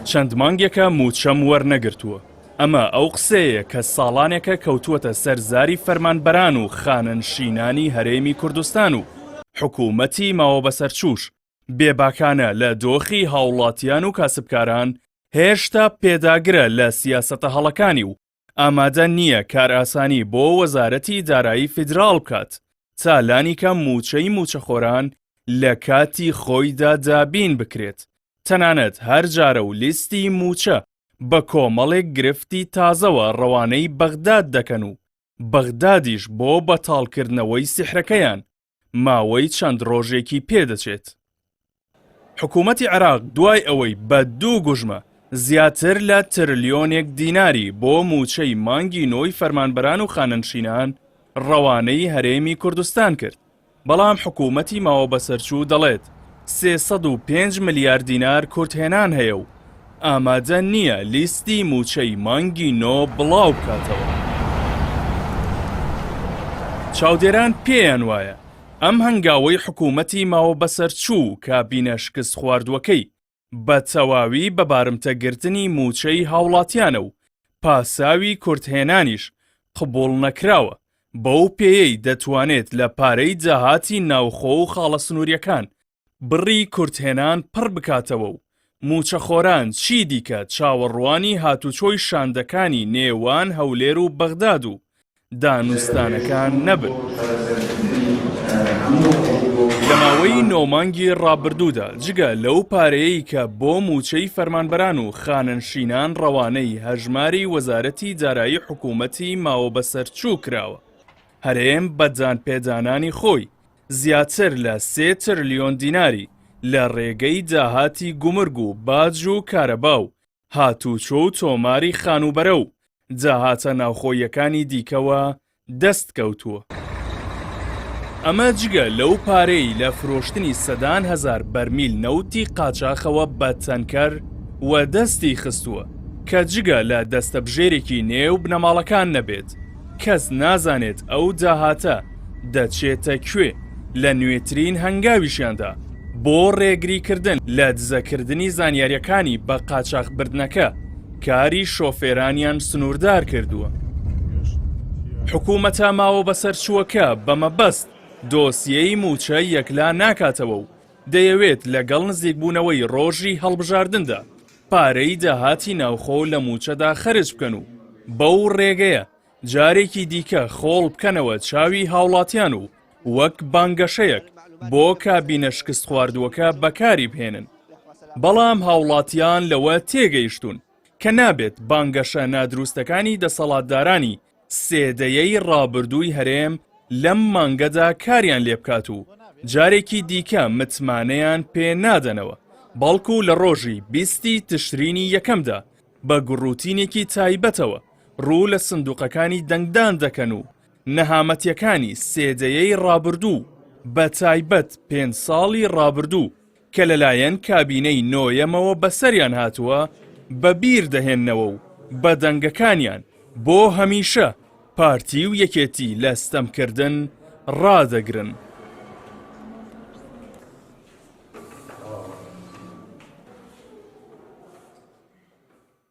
چەند مانگێکە مووچەم وەرنەگرتووە. ئەمە ئەو قسەیەیە کە ساڵانێکە کەوتووەتە سەر زاری فەرمانبەران و خانەنشینانی هەرێمی کوردستان و حکوومەتی ماوەبەسەرچووش بێباکانە لە دۆخی هاوڵاتیان و کاسبکاران هێشتا پێداگرە لە سیاسەتە هەڵەکانی و ئامادە نییە کارئاسانی بۆ وەزارەتی دارایی فیدراڵ بکات تا لانیکەم مووچەی مووچەخۆران لە کاتی خۆیدا دابین بکرێت، تەنانەت هەر جارە و لیستی مووچە بە کۆمەڵێک گرفتی تازەوە ڕەوانەی بەغداد دەکەن و بەغدادیش بۆ بەتاڵکردنەوەی سیحرەکەیان ماوەی چەند ڕۆژێکی پێدەچێت. حکوومەتی عێراق دوای ئەوەی بە دوو گوژمە زیاتر لە ترلیۆنێک دیناری بۆ مووچەی مانگی نۆی فەرمانبەران و خانەنشینان ڕەوانەی هەرێمی کوردستان کرد، بەڵام حکوومەتی ماوەبەسەرچوو دەڵێت 305 ملیار دینار کورتهێنان هەیە و ئامادە نییە لیستی مووچەی مانگی نۆ بڵاو بکاتەوە. چاودێران پێیان وایە ئەم هەنگاوەی حکوومەتی ماوەبەسەرچوو و کابینە شکستخواردووەکەی بە تەواوی بە بارمتەگرتنی مووچەی هاوڵاتیانە و پاساوی کورتهێنانیش قبوڵنەکراوە، بەو پێیەی دەتوانێت لە پارەی داهاتی ناوخۆ و خاڵە سنوورییەکان بڕی کورتهێنان پڕ بکاتەوە و مووچەخۆران چی دیکە چاوەڕوانی هاتوچۆی شاندەکانی نێوان هەولێر و بەغداد و دانوستانەکان نەبن. لە ماوەی نۆ مانگی ڕابردوودا جگە لەو پارەیەی کە بۆ مووچەی فەرمانبەران و خانەنشینان ڕەوانەی هەژماری وەزارەتی دارایی حکوومەتی ماوەبەسەرچوو کراوە، هەرێم بە دانپێدانانی خۆی زیاتر لە سێ ترلیۆن دیناری لە ڕێگەی داهاتی گومرگ و باج و کارەبا و هاتوچۆ و تۆماری خانووبەرە و داهاتە ناوخۆییەکانی دیکەوە دەست کەوتووە. ئەمە جگە لەو پارەی لە فرۆشتنی سەدان هەزار بەرمیل نەوتی قاچاخەوە بە تەنکەر وەدەستی خستووە کە جگە لە دەستەبژێرێکی نێو بنەماڵەکان نەبێت کەس نازانێت ئەو داهاتە دەچێتە کوێ، لە نوێترین هەنگاویشیاندا بۆ ڕێگریکردن لە دزەکردنی زانیارییەکانی بە قاچاخبردنەکە کاری شۆفێرانیان سنووردار کردووە. حکوومەتە ماوەبەسەرچووەکە بە مەبەست دۆسیەی مووچە یەکلا ناکاتەوە و دەیەوێت لەگەڵ نزیکبوونەوەی ڕۆژی هەڵبژاردندا پارەی داهاتی ناوخۆ لە مووچەدا خەرج بکەن و بەو ڕێگەیە جارێکی دیکە خۆڵ بکەنەوە چاوی هاوڵاتیان و وەک بانگەشەیەک بۆ کابینە شکستخواردووەکە بەکاری بهێنن. بەڵام هاوڵاتیان لەوە تێگەیشتوون کە نابێت بانگەشە نادروستەکانی دەسەڵاتدارانی سێ دەیەی ڕابردووی هەرێم لەم مانگەدا کاریان لێبکات و جارێکی دیکە متمانەیان پێ نادەنەوە، بەڵکو لە ڕۆژی بیستی تشرینی یەکەمدا بە گوڕوتینێکی تایبەتەوە ڕوو لە سندوقەکانی دەنگدان دەکەن و نەهامەتیەکانی سێ دەیەی ڕابردوو بە تایبەت پێنج ساڵی ڕابردوو کە لەلایەن کابینەی نۆیەمەوە بەسەریان هاتووە بە بیر دەهێننەوە و بە دەنگەکانیان بۆ هەمیشە پارتی و یەکێتی لە ستەمکردن ڕادەگرن.